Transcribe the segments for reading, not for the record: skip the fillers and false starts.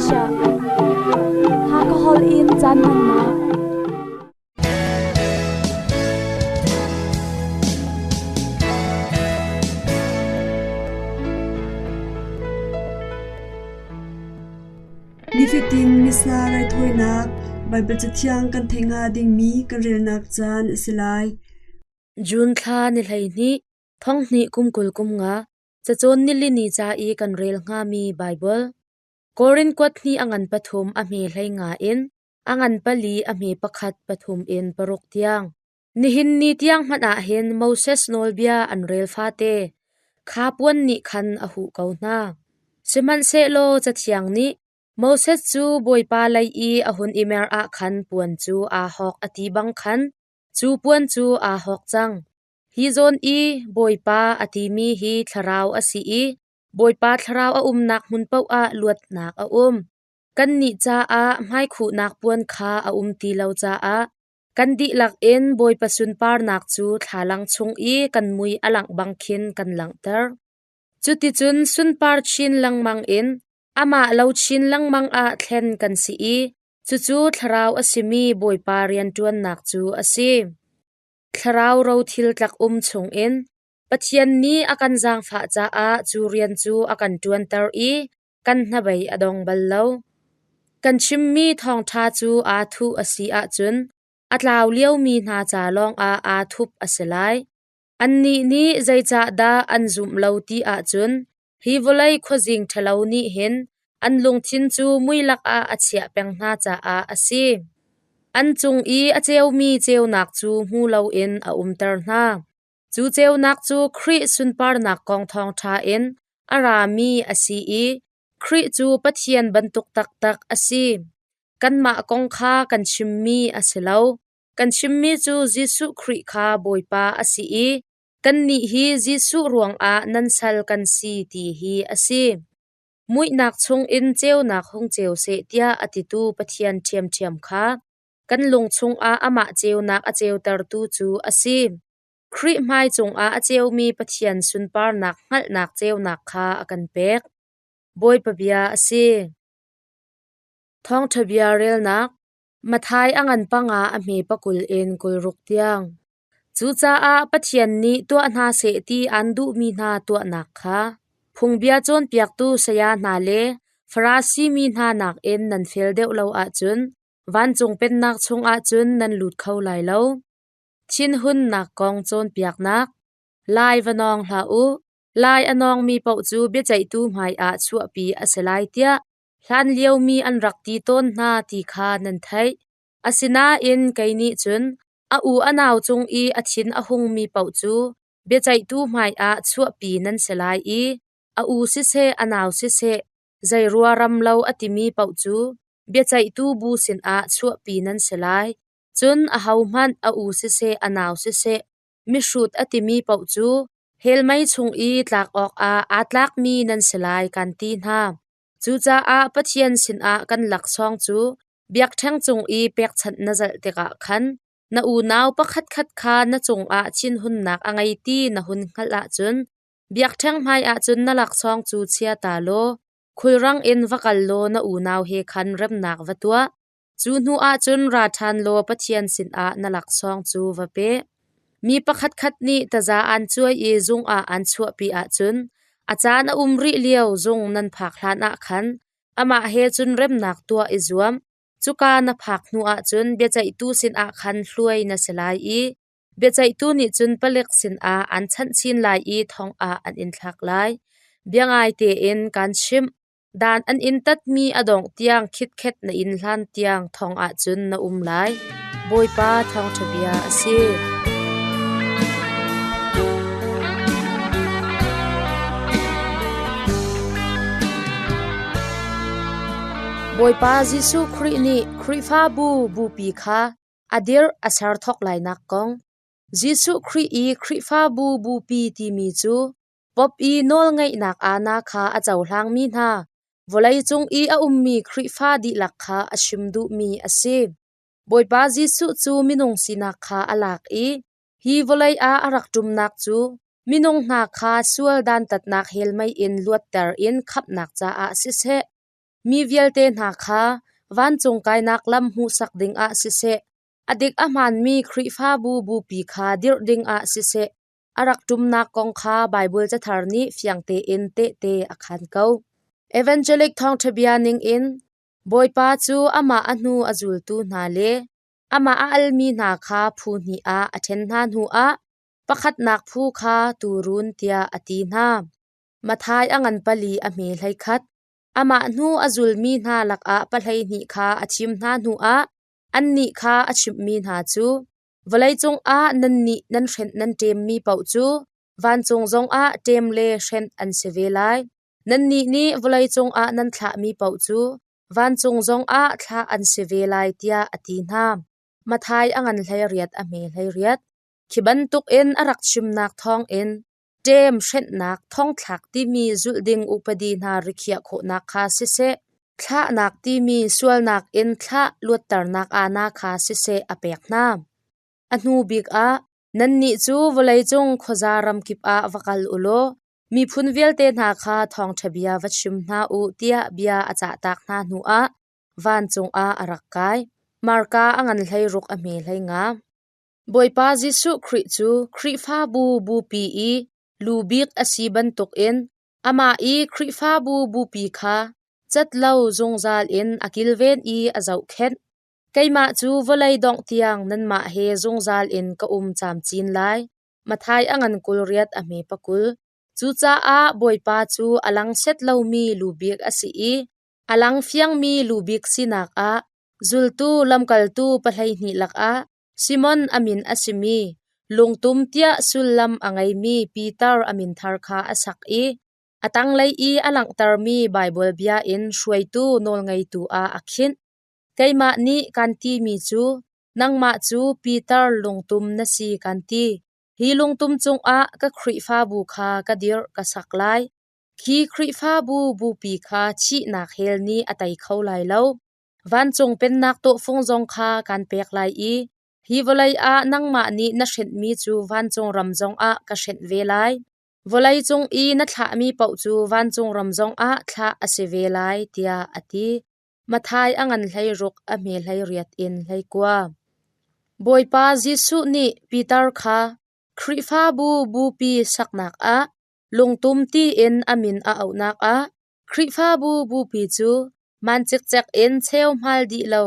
Asia. Hakha holh in caan hmannak. Nifatin Missa raithawinak Baibal Cathiang kan theih hnga dingmi kan relnak caan a si lai. June thla ni 12, thonghnih kum 20 kum nga, cacawn nilini ca i kan rel hngami Baibal. Korin kuat hnih a ngan pathum a hme hlei nga in a ngan pali a hme pakhat pathum in paruk tiang. Nihin ni tiang hmanh ah hin Moses nawlbia an rel fate, kha puan nih khan a huh ko hna. Sihmanhsehlaw Cathiang nih Moses cu Bawipa lei i a hun i mer ah khan puan cu aa hawk a ti bang khan cu puan cu aa hawk cang. Hi zawn i Bawipa a timi hi thlarau a si i Bawipa thlarau a umnak hmun paoh ah luatnak a um. Kannih caah hmaikhuhnak puan kha a um ti lo caah kan dihlak in Bawipa sunparnak cu thlalang chung i kan mui a langh bang khin kan langhter. Cuticun sunpar chin lengmang in amah lo chin lengmang ah thlen kan si i cucu Thlarau a simi Bawipa rianṭuannak cu a si. Thlarau rothil tlak um chungin Pathian nih a kan zaangfah caah cu rian cu a kan ṭuanter i kan hnabei a dong bal lo. Kan chimmi thawngṭha cu aa thuh a si ahcun a tlau liomi hna ca lawngah aa thup a si lai. Annih nih zeicahdah an zumh lo ti ahcun hi vawlei khuazing ṭhalo nih hin an lungthin cu mui lakah a chiah peng hna caah a si. An cung i a ceumi ceunak cu hmu loin a umter hna. Cu ceunak cu Khrih sunparnak kong thawngṭha in a rami a si i Khrih cu Pathian bantuk taktak a si. Kanmah kong kha kan chimmi a si lo. Kan chimmi cu Jesuh Khrih kha Bawipa a si i kannih hi Jesuh ruangah nan sal kan si ti hi a si. Muihnak chungin ceunak hung ceu seh tiah a titu Pathian ṭhiamṭhiam kha kan lung chungah amah ceunak a ceutertu cu a si. Khrih hmai cungah a ceumi Pathian sunparnak hngalhnak ceunak kha a kan pek. Bawipa bia a si. Thawngṭha bia relnak Matthai a ngan panga a hme pakul in 60 tiang. Cucaah Pathian nih tuah hna seh ti aan duhmi hna tuahnak kha phungbia cawnpiaktu saya hna le Farasi mi hna nakin nan fel deuh lo ahcun vancung pennak chungah cun nan lut kho lai lo. Thinhunnak kong cawnpiaknak Lai va nawng hlah u, lai a nawngmi paoh cu biaceihtu hmaiah chuahpi a si lai tiah hlanlio mi an rak ti tawn hna ti kha nan theih. Asinain kei nih cun a u a nau cung i a thin a hungmi paoh cu biaceihtu hmaiah chuahpi nan si lai i a u siseh a nau siseh zei ruaram lo a timi paoh cu biaceihtu bu sinah chuahpi nan si lai. Cun ahohmanh a u siseh a nau siseh mihrut a timi paoh cu hell mei chung i tlak awkah aa tlakmi nan si lai kan ti hna. Cucaah Pathian sinah kan laksawng cu biakṭheng cung i pekchanh na zalh tikah khan na unau pakhatkhat kha na cungah thinhunnak a ngei ti na hun hngalh ahcun biakṭheng hmaiah cun na laksawng cu chia ta law khulrang in va kal law na unau he khan remnak va tuah. Cu hnuah cun ra ṭhan law Pathian sinah na laksawng cu va pe. Mi pakhatkhat nih taza aan cuai i zung ah aan chuahpi ahcun a caan a um rih lio zung nan phak hlanah khan amah he cun remnak tuah i zuam. Cuka na phak hnuah cun biaceihtu sinah khan hluai na si lai i biaceihtu nih cun palik sinah aan chanh chin lai i thong ah an in thlak lai. Biangai tein kaan chimh, Dan an in tatmi a dongh tiang khitkhet na in hlan tiang thong ah cun na um lai. Bawipa thawngṭha bia a si. Bawipa Jesuh Khrih nih Khrihfabu bupi kha a dirh a ser thawk lainak kong. Jesuh Khrih i Khrihfabu bupi timi cu Pop i nawlngeihnak aana kha a cohlangmi hna, vawleicung i a ummi Khrihfa dihlak kha a chim duhmi a si. Bawipa Jesuh cu minung sinak kha a lak i hi vawlei ah a rak ṭumnak cu minung hna kha sual dantatnak helmei in luatter in khamhnak caah siseh, Mi vialte hna kha vancung kainak lam hmuhsak dingah siseh, a dik a hmaanmi Khrihfabu bupi kha dirh dingah siseh, a rak ṭumnak kong kha Baibal cathar nih fiang tein tehte a khaan ko. Evangelic thawngṭha bia ningin Bawipa cu amah a hnu a zultu hna le amah a almi hna kha phu hnih ah a ṭhen hna hnuah pakhatnak phu kha tuurun tiah a ti hna. Matthai a ngan pali a hme 11. Amah hnu a zulmi hna lakah 12 kha a thim hna hnuah annih kha a chimhmi hna cu, Vawleicung ah nannih nan hrenh nan ṭemmi paoh cu vancung zongah ṭem le hrenh an si ve lai. Nannih nih vawleicung ah nan thlahmi paoh cu vancung zongah thlah an si ve lai, tiah a ti hna. Matthai a ngan 18 a hme 18. Khi bantukin a rak chimnak thawngin ṭem hrenhnak thongthlak timi zulh ding upadi hna rikhiah khawhnak kha siseh, thlahnak timi sualnak in thlah luatternak aana kha siseh a pek hna. A hnu bik ah, nannih cu vawleicung khuaza ramkip ah va kal u law miphun vialte hna kha thawngṭha bia va chim hna u tiah bia a cahtak hna hnuah vancung ah a rak kai. Marka a ngan 16 a hme 15. Bawipa Jesuh Khrih cu Khrihfabu bupi i lu bik a si bantukin amah i Khrihfabu bupi kha cat lo zungzal in a kilven i a zohkhenh. Keimah cu vawlei dongh tiang nanmah he zungzal in ka um camcin lai. Matthai a ngan 28 a hme 20. Cucaah Bawipa cu a lang set lomi lu bik a si i a lang fiangmi lu bik sinak ah Zultu lamkaltu 12 lakah Simon a min a simi lungtum tiah sullam a ngeimi Piter a min thar kha a sak i a tanglei i a langhtermi Baibal bia in hruaitu nawlngeitu ah a khinh. Keimah nih kan timi cu nangmah cu Piter lungtum na si kan ti. Hi lungtum cungah ka Khrihfabu kha ka dirh ka sak lai. Khi Khrihfabu bupi kha thihnak hell nih a tei kho lai lo. Vancung Pennak tawhfung zong kha kaan pek lai i hi vawlei ah nangmah nih na hrenhmi cu vancung ram zongah ka hrenh ve lai. Vawleicung i na thlahmi paoh cu vancung ram zongah thlah a si ve lai, tiah a ti. Matthai a ngan 16 a hme 18 in 19. Bawipa Jesuh nih Piter kha Khrihfabu bupi saknak ah lungtum tiin a min a auhnak ah Khrihfabu bupi cu man cikcek in cheu hmal dih lo,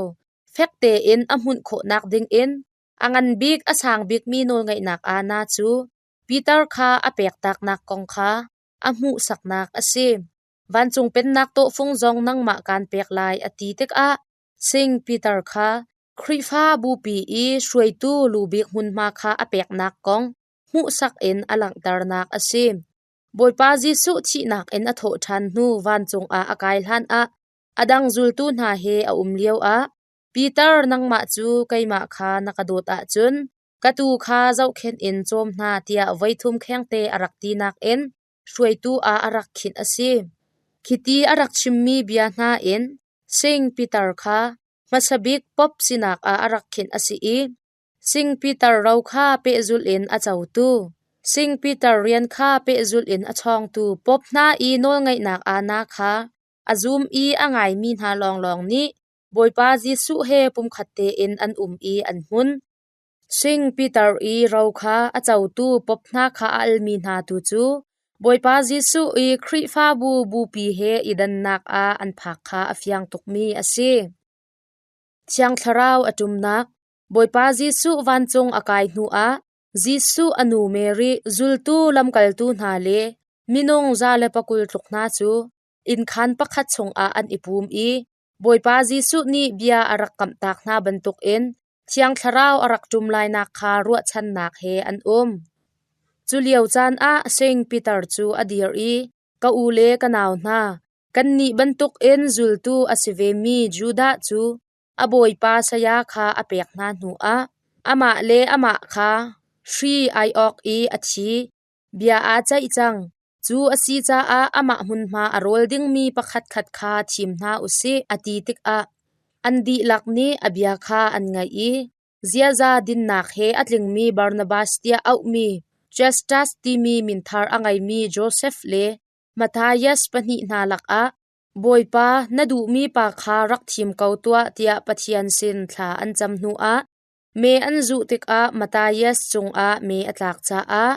fek tein a hmunh khawhnak dingin a ngan bik a sang bikmi nawlngeihnak aana cu Piter kha a pektaknak kong kha a hmuhsaknak a si. Vancung Pennak tawhfung zong nangmah kaan pek lai a ti tikah Sing Piter kha Khrihfa bupi i hruaitu lu bik hmunhma kha a peknak kong hmuhsak in a langhternak a si. Bawipa Jesuh thihnak in a thawh ṭhan hnu vancung ah a kai hlanah a dang zultu hna he a um lioah Piter nangmah cu keimah kha na ka dawt ahcun ka tuu kha zohkhenh in cawm hna tiah voithum khengte a rak tinak in hruaitu ah a rak khinh a si. Khiti a rak chimmi bia hna in Sing Piter kha hmasa bik Pope sinak ah a rak khinh a si i Sing Piter ro kha pehzulh in a cotu, Sing Piter rian kha pehzulh in a chawngtu Pope hna i nawlngeihnak aana kha a zum i a ngaimi hna lawnglawng nih Bawipa Jesuh he pumkhat tein an um i an hmun. Sing Piter i ro kha a cotu Pope hna kha a almi hna tu cu Bawipa Jesuh i Khrihfabu bupi he i dannak ah an phak kha a fiang tukmi a si. Thiang Thlarau a ṭumnak Bawipa Jesuh vancung a kai hnuah Jesuh a nu Mary, zultu lamkaltu hna le minung 120 tluk hna cu innkhaan pakhat chungah an i pum i Bawipa Jesuh nih bia a rak kamhtak hna bantukin Thiang Thlarau a rak ṭum lainak kha ruahchannak he an um. Cu lio caan ah Saint Peter cu a dir i, Ka u le ka nau hna, kannih bantukin zultu a si vemi Judah cu a bawipa saya kha a pek hna hnuah amah le amah kha hri ai awk i a thi. Bia aa ceih cang. Cu a si caah amah hmunhma a rawl dingmi pakhatkhat kha thim hna u sih, a ti tikah an dihlak nih a bia kha an ngaih i ziaza dinnak he a tlingmi Barnabas tiah auhmi Justus timi min thar a ngeimi Josef le Matthias pahnih hna lakah. Bawipa, na duhmi pa kha rak thim ko tuah tiah Pathian sin thla an cam hnuah me an zuh tikah Matthias cungah me a tlak caah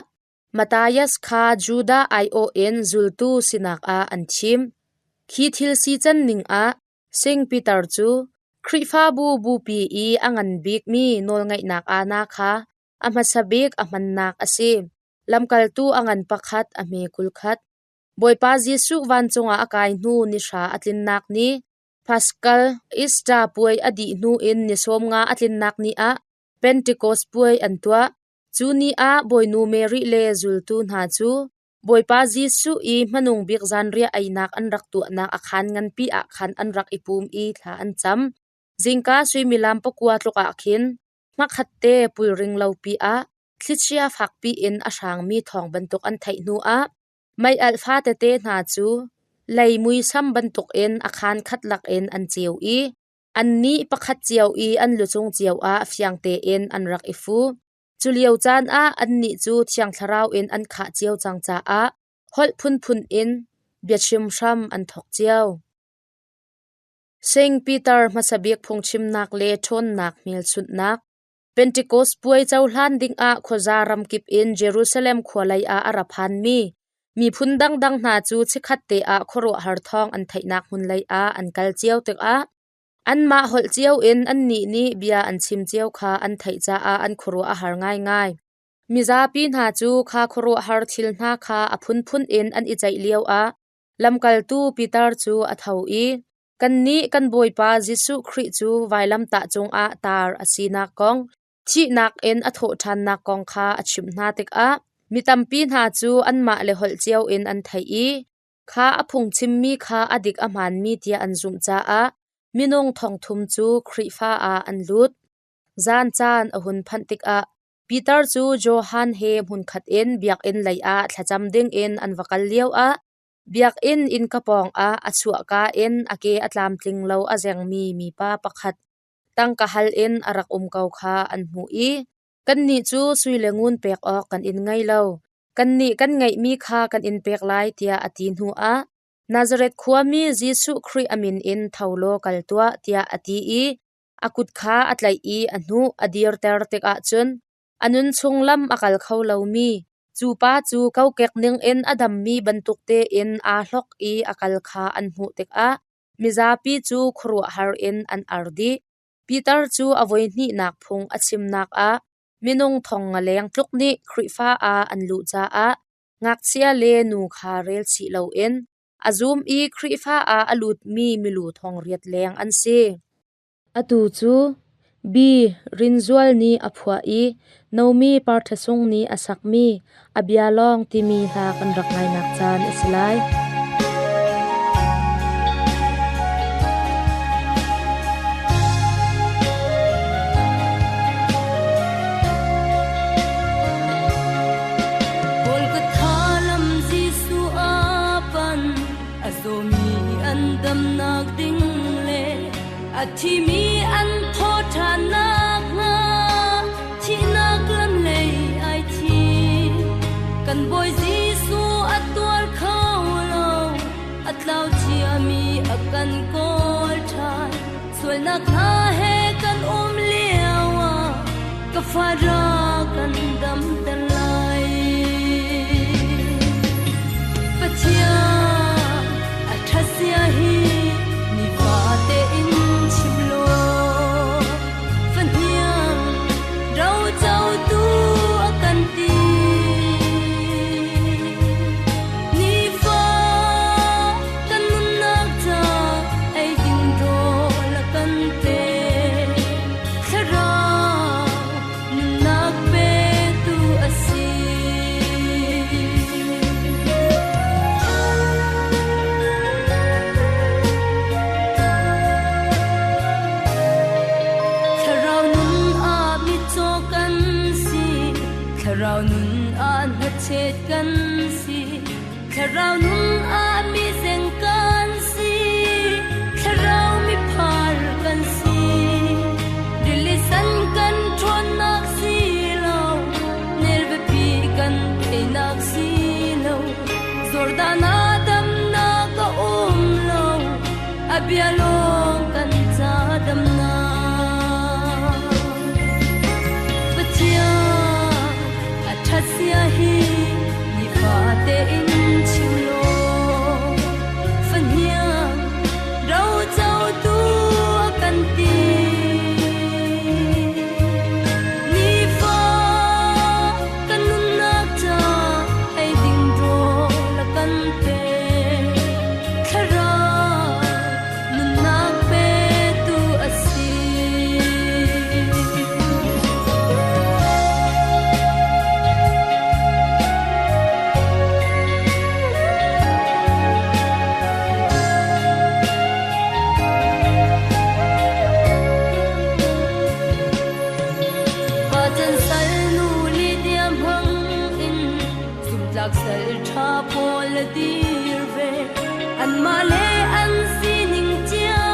Matthias kha Judah aiawh in zultu sinak ah an thim. Khi thil si can ning ah Sing Peter cu Khrihfabu bupi i a ngan bikmi nawlngeihnak aana kha a hmasa bik a hmannak a si. Lamkaltu a ngan pakhat a hme 21. Bawipa Jesuh vancung ah a kai hnu ni hra a tlinnak ni, Paschal Easter puai a dih hnu in ni 50 a tlinnak ni ah Pentecost puai an tuah. Cu ni ah Bawinu Mary le zultu hna cu Bawipa Jesuh i hmanung bik zanriah einak an rak tuahnak a khaan nganpi ah khan an rak i pum i thla an cam. Zingka suimilam 9 tluk ah khin hmakhatte pulring lopi ah thlichia fakpi in a hrangmi thawng bantuk an theih hnuah meialh fatete hna cu lei muisam bantukin a khaan khat lakin an ceu i annih pakhat cio i an lucung cio ah fiang tein an rak i fu. Culio caan ah annih cu Thiang Thlarau in an khah cio cang caah holh phunphun in biachim hram an thawk cio. Saint Peter hmasa bik phungchimnak le ṭhawnnak hmelchunhnak Pentecost puai cohlan dingah khuaza ramkip in Jerusalem khua lei ah a ra phanmi miphun dangdang hna cu chikkhatte ah khuaruahhar thawng an theihnak hmun lei ah an kal cio tikah anmah holh cio in annih nih bia an chim cio kha an theih caah an khuaruah a har ngaingai. Mizapi hna cu kha khuaruahhar thil hna kha a phunphun in an i ceih lioah lamkaltu Peter cu a tho i Kannih kan Bawipa Jesuh Khrih cu vailamtah cungah tar a sinak kong, thihnak in a thawhṭhannak kong kha a chimh hna tikah mi tampi hna cu anmah le holh cio in an theih i kha a phungchimmi kha a dik a hmaanmi tiah an zumh caah minung 3,000 cu Khrihfa ah an lut. Zan caan a hun phanh tikah Peter cu Johan he hmunkhat in biakinn lei ah thlacam dingin an va kal lioah Biakinn innka pawngah a chuahka in a ke a tlamtling lo a zengmi mipa pakhat tangka hal in a rak um ko kha an hmuh i, “Kannih cu sui le ngun pek awk kan in ngei lo. Kannih kan ngeihmi kha kan in pek lai,” tiah a ti hnuah Nazareth khuami Jesuh Khrih a min in tho law kal tuah, tiah a ti i a kut kha a tlaih i a hnuh a dirter tikah cun a nunchung lam a kal kho lomi Cu pa cu kokek ningin a dammi bantuk tein aa hlok i a kal kha an hmuh tikah mizapi cu khuaruahhar in an ar dih. Peter cu a voihnihnak phung a chimnak ah minung 5,000 leng tluk nih Khrihfa ah an luh caah ngakchia le nu kha rel chih loin a zum i Khrihfa ah a lutmi milu 8,000 leng an si. Atu cu B. Rinzual nih a phuah i Nomi Parthasung nih a sakmi A Bia Lawng timi hla kan rak ngainak caan a si lai. Golgotha lam Jesuh a pan, a zawmi an damnak ding le A thimi an thawh ṭhan nakhnga thihnak lam lei ai thim. Kan Bawi Jesuh a tuar kho lo, a tlau ciami a kan kawl ṭhan. Sualnak hna he kan um lioah ka fa ra kan damter lai. Pathian a ṭhat zia hi nifate in chim law fahniang rocotu a kan ti. Nifa kan nunnak ca ei ding rawl a kan pek. Thlarau nunnak petu a si. Thlarau nun ah mitcaw kan si, Thlarau nun ah hnachet kan si, Thlarau nun ah mizeng kan si, Thlarau miphar kan si. Rili san kan ṭhawnnak si lo, nel biapi kan teinak si lo, Jordan ah damnak a um lo. A bia lawng kan ca damnak. Pathian a ṭhat zia hi nifate in chim law, fahniang rocotu a kan ti. Nifa kan nunnak ca ei ding rawl a kan pek. Thlarau nunnak petu a si. Pacan sal nu Lydia hmang in zumtlak sal ṭha pawl a dir ve. Anmah le an sining cio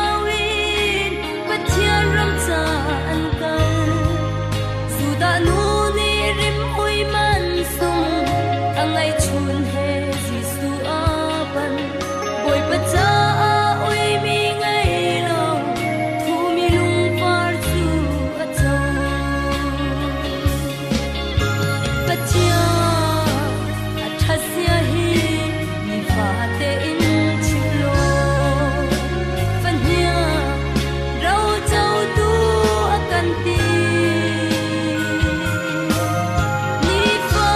in Pathian ram ca an kal. Judah nu nih rimhmui man sung a ngaihchun he Jesuh a pan. Bawipa caah uimi ngei lo, thumi lungvar cu a co. Pathian a ṭhat zia hi nifate in chim law, fahniang rocotu a kan ti. Nifa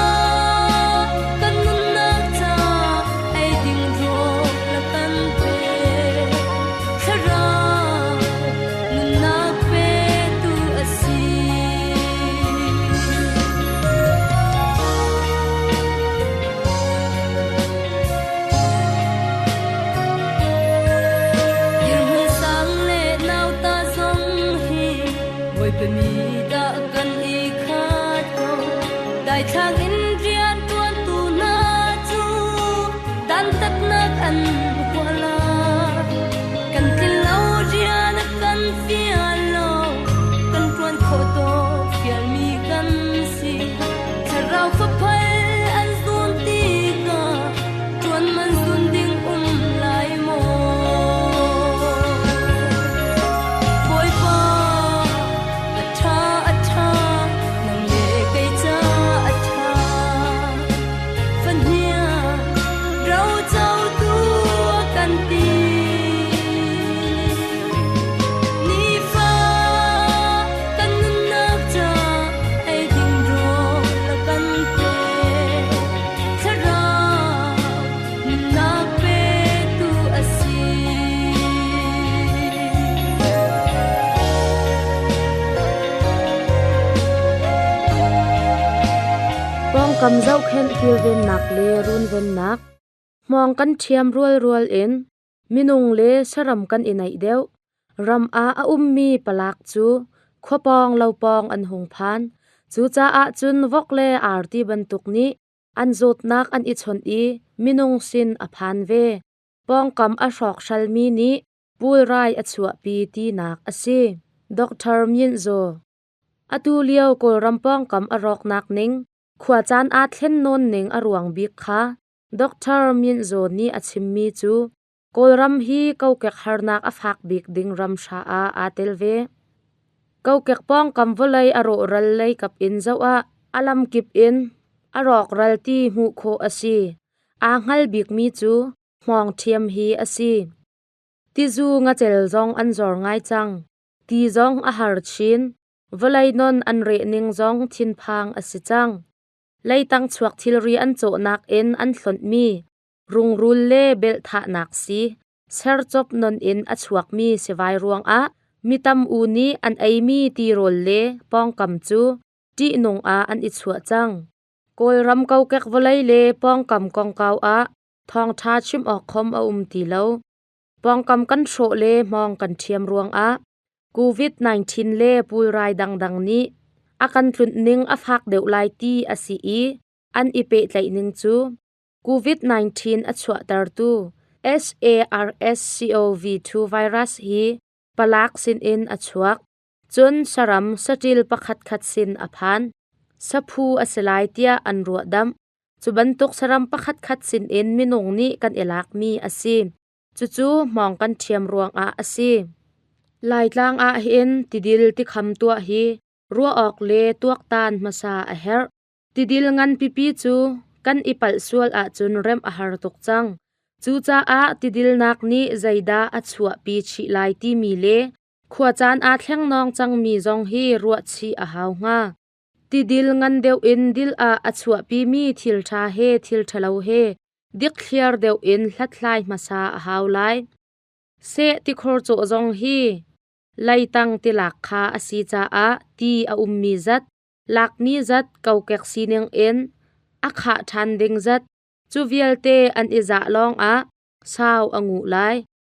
kan nunnak ca ei ding rawl a kan pek. Thlarau nunnak petu a si. Dirhmun sang le nauta zong hi Bawipa mi dah kan i khat ko. Daithlang in rian ṭuantu hna cu dantatnak an huah lai. Kan tlin lo rian a kan fial lo, kan ṭuan khawh tawk fialmi kan si. Thlarau faphal an zun tikah ṭuan man zun ding um lai maw? Bawipa, a ṭha, a ṭha, nang le kei ca a ṭha. Fahniang rocotu a kan ti. Nifa kan nunnak ca ei ding rawl a kan pek. Thlarau nunnak petu a si. Pawngkam zohkhenh kilvennak le runvennak. Hmawng kan ṭhiam rualrual in minung le saram kan i naih deuh. Ram ah a ummi palak cu khua pawng lo pawng an hung phan. Cucaah cun vok le arti bantuk nih an zawtnak an i chawnh i minung sin a phan ve. Pawngkam a hrawkhralmi nih pulrai a chuahpi tinak a si. Dr. Myint Zaw. Atu lio Kawlram pawngkam a rawknak ning, khuacaan aa thlen nawn ning a ruang bik kha Dr. Myint Zaw nih a chimmi cu Kawlram hi kokek harnak a fak bik ding ram hra ah aa tel ve. Kokek pawngkam vawlei a rawhral lei kap in zoh ah a lamkip in a rawkral ti hmuh khawh a si. Aa hngal bikmi cu hmawng ṭhiam hi a si. Tizu ngacel zong an zor ngai cang. Ti zong a har chin. Vawlei non an reh ning zong thinphang a si cang. Leitang chuak thilri an cawhnak in an hlonhmi rungrul le belhthahnak si sercop non in a chuakmi sivai ruangah mi tam u nih an eimi tirawl le pawngkam cu ṭihnung ah an i chuah cang. Kawlram kokek vawlei le pawngkam kongkau ah thawngṭha chim awk khom a um ti lo. Pawngkam kan hrawh le hmawng kan ṭhiam ruangah COVID-19 le pulrai dangdang nih a kan tlunh ning a fak deuh lai ti a si i an i pehtlaih ning cu COVID-19 a chuahtertu SARS-CoV-2 virus hi palak sinin a chuak. Cun saram saṭil pakhatkhat sin a phan. Saphu a si lai tiah an ruahdamh. Cu bantuk saram pakhatkhat sinin minung nih kan i lakmi a si. Cucu hmawng kan ṭhiam ruangah a si. Laitlang ahhin tidil tikham tuah hi ruah awk le tuaktan hmasa a herh. Tidil ngan pipi cu kan i palh sual ahcun remh a har tuk cang. Cucaah tidilnak nih zeidah a chuahpi chih lai timi le khuacaan aa thlenghnawng cangmi zong hi ruahchih a hau hnga. Tidil ngan deuh in dil ah a chuahpimi thil ṭha he thil ṭhalo he dikthliar deuh in hlathlai hmasa a hau lai. Seh tikhor cawh zong hi leitang tilak kha a si caah ti a ummi zat, lakmi zat kokek sining in a khah ṭhan ding zat, cu vialte an i zah lawngah sau a nguh lai.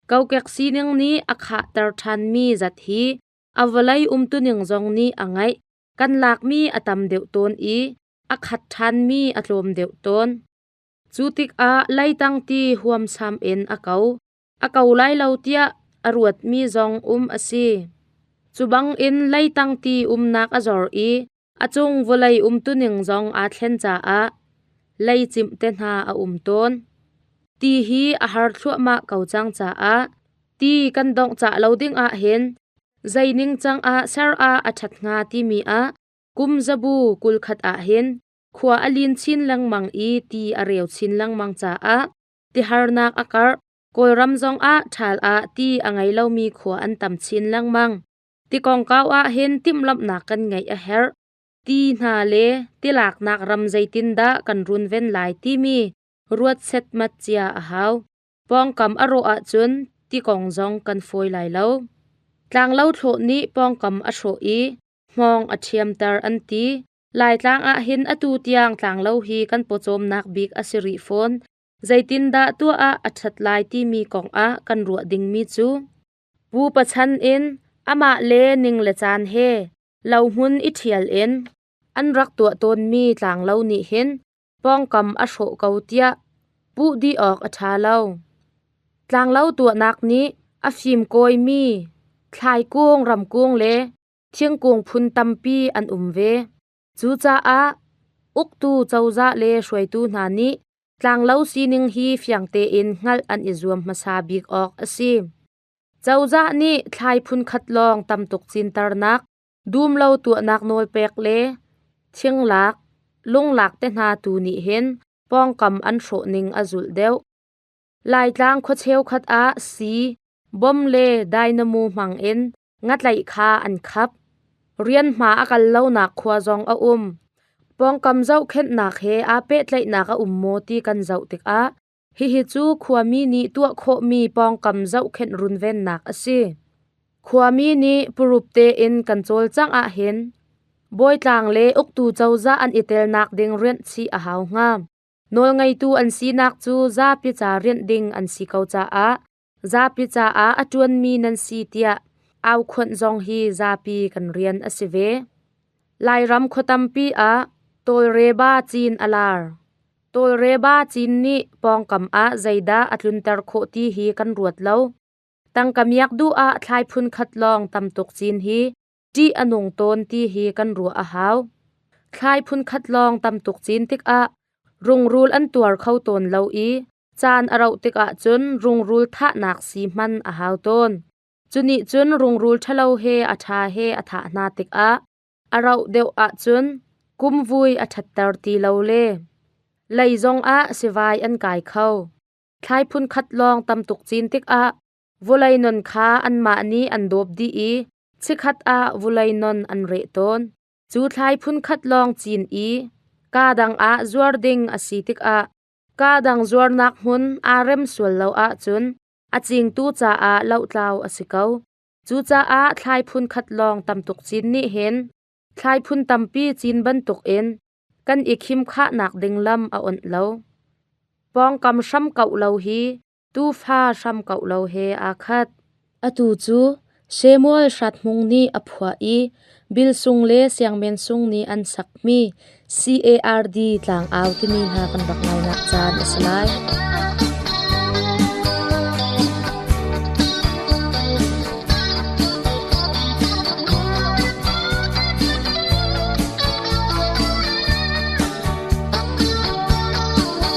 Kokek sining nih a khahter ṭhanmi zat hi a vawlei umtuning zong nih a ngeih. Kan lakmi a tam deuh tawn i a khat ṭhanmi a tlawm deuh tawn. Cu tikah leitang ti huamsam in a ko. A ko lai lo tiah a ruatmi zong um a si. Cu bangin leitang ti umnak a zor i a cung vawlei umtuning zong aa thlen caah leicimh te hna a um tawn. Ti hi a har thluahmah ko cang caah ti kan dongh cah lo ding ah hin zei ningcang ah ser ah a ṭhat hnga timi ah kum zabu 21 ah hin khua a lin chin lengmang i ti a reu chin lengmang caah tiharnak a karh. Kawlram zongah ṭhal ah ti a ngei lomi khua an tam chin lengmang. Ti kongkau ah hin timhlamhnak kan ngeih a herh. Ti hna le tilaknak ram zeitindah kan runven lai timi ruat setmat cia a hau. Pawngkam a rawh ahcun ti kong zong kan fawi lai lo. Tlanglo thlawh nih pawngkam a hrawh i hmawng a ṭhiamter an ti. Laitlang ah hin atu tiang tlanglo hi kan pawcawmnak bik a si rih fawn. Zeitindah tuah ah a ṭhat lai timi kong ah kan ruah dingmi cu pupa chan in amah le ning le caan he lohmun i ṭhial in an rak tuah tawnmi tlanglo nih hin pawngkam a hrawh ko tiah puh dih awk a ṭha lo. Tlanglo tuahnak nih a fimkawimi thlaikung, ramkung le thingkung phun tampi an um ve. Cucaah uktu cozah le hruaitu hna nih tlanglo sining hi fiang tein hngalh an i zuam hmasa bik awk a si. Cozah nih thlai phunkhat lawng tamtuk cinternak, dumlo tuahnak nawlpek le thinglak, lunglak te hna tu nih hin pawngkam an hrawh ning a zulh deuh. Laitlang khua cheukhat ah sii, bom le dynamo hmang in ngatlaih kha an khap. Rianhma a kal lonak khua zong a um. Pawngkam zohkhenhnak he aa pehtlaihnak a um maw ti kan zoh tikah hihi cu khuami nih tuah khawhmi pawngkam zohkhenh runvennak a si. Khuami nih purup tein kan cawlcangh ahhin bawitlang le uktu cozah an i telnak ding rianh chih a hau hnga. Nawlngeitu an sinak cu zapi ca rianh ding an si ko caah zapi caah a ṭuanmi nan si tiah aukhuanh zong hi zapi kan rian a si ve. Lairam khua tampi ah tawlreba cin a lar. Tawlreba cin nih pawngkam ah zeidah a tlunter khawh ti hi kan ruat lo. Tangka miak duh ah thlai phun khat lawng tam tuk cin hi ṭih a nung tawn ti hi kan ruah a hau. Thlai phun khat lawng tam tuk cin tikah rungrul an tuar kho tawn lo i caan a rauh tikah cun rungrul thahnak sii hman a hau tawn. Cunih cun rungrul ṭhalo he a ṭha he a thah hna tikah a rauh deuh ahcun kumvui a ṭhatter ti lo le lei zongah sivai an kai kho. Thlai phun khat lawng tam tuk cin tikah vawlei non kha anmah nih an dawp dih i chikkhat ah vawlei non an reh tawn. Cu thlai phun khat lawng cin i kaa dang ah zuar ding a si tikah kaa dang zuarnak hmun aa rem sual lo ahcun a cingtu caah lohtlau a si ko. Cucaah thlai phun khat lawng tam tuk cin nih hin thlai phun tampi cin bantukin kan i khimkhahnak ding lam a onh lo. Pawngkam hram kauh lo hi tuufa hram kauh lo he aa khat. Atu cu Samuel Hrathmung nih a phuah i Bil Sung le Siangmen Sung nih an sakmi CARD tlangau timi hla kan rak ngainak caan a si lai.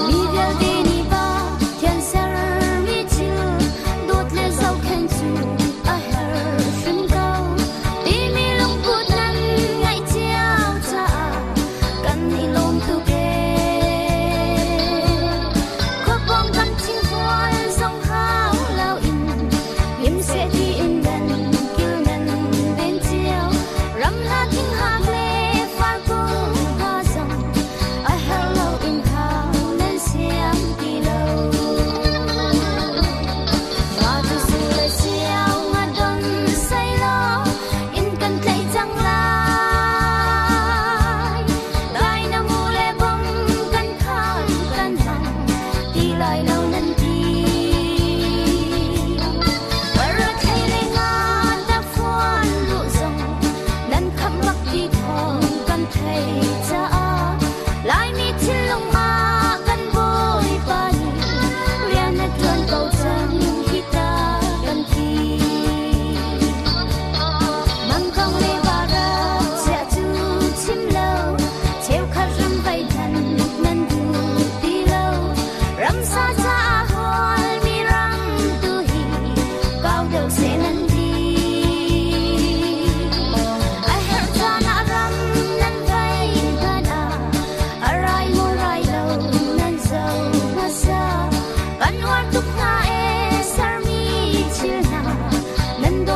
Mi vialte nih Pathian sermi thil.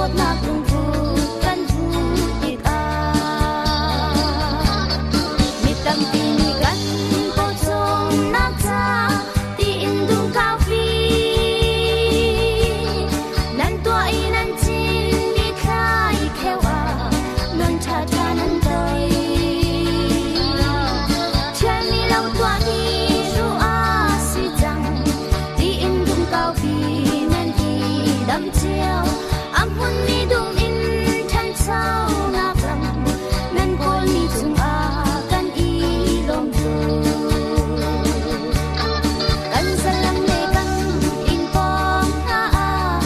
Dawtnak lungput kan hmuh tikah mi tampi nih kan pawcawmnak ca tiin dum kaupi nan tuah i nan cin mi thlai kheu ah non ṭhaṭha nan toi. Ṭhialmi lo tuahmi ruh ah si cang tiin dum kaupi nan i dam cio. A hmunmi dum in ṭhanchonak lam nan kawlmi cungah kan i lawm tuk. Kan zalam le kan inn pawng hna ah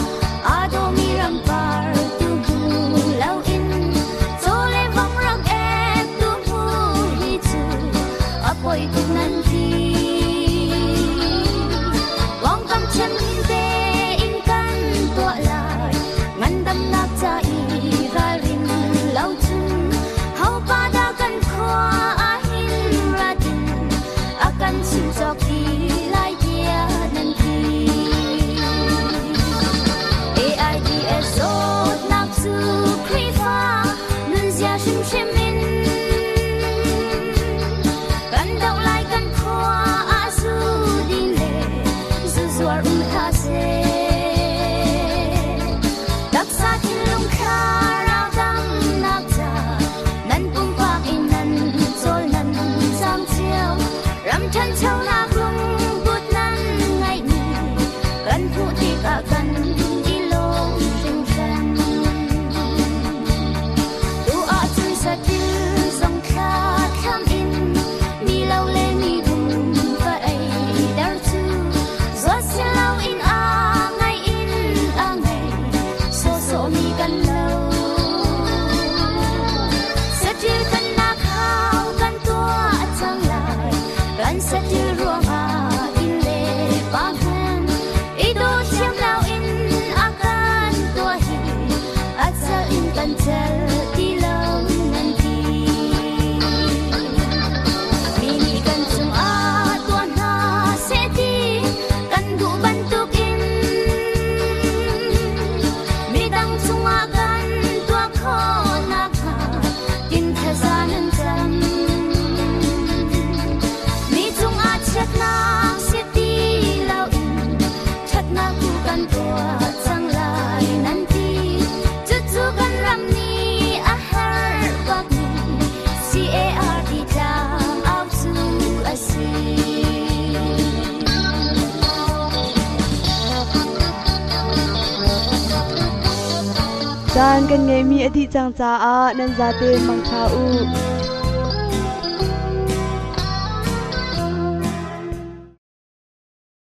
aa dawmi rampar tu hmu loin caw le vong rak ek tu hmu hi cu a poi tuk nan ti. Pawngkam thianghlim tein kan tuah lai, ngandamnak ca i ralrin lo cun hopa dah kan khua ah hin ra ding a kan chim cawk ti lai tiah nan ti. AIDS zawtnak cu Khrihfa nunzia hrimhrim in kan doh lai, kan khua ah zu din le zu zuar um hlah seh. Taksa thinlung thlarau damnak ca nan pumpak in nan cawl nan cang cio. Ram ṭhanchonak lungput nan ngeihmi kan hmuh tikah kan i lawm hringhran. Tu ahcun saṭil zong thla thlam in mi lo le mi dum va ei der cu zawt si loin a ngaih in a ngei sawhsawhmi kan lo. Saṭil kannak hau kan tuah cang lai, kan saṭil ruangah inn le pa hmanh i daw thiam loin a kan tuah hi a cal in kan cal ti lo nan ti. Mi nih kan cungah tuah hna seh ti kan duh bantukin midang cungah kan tuah khawh nakhnga tin thaza nan cam. Mi cungah chiatnak si ti loin ṭhatnak tu kan tuah cang lai nan ti. Cucu kan ram nih a herh bakmi CARD tlang au cu a si. Caan kan ngeihmi a dih cang caah nan zaten mangṭha u.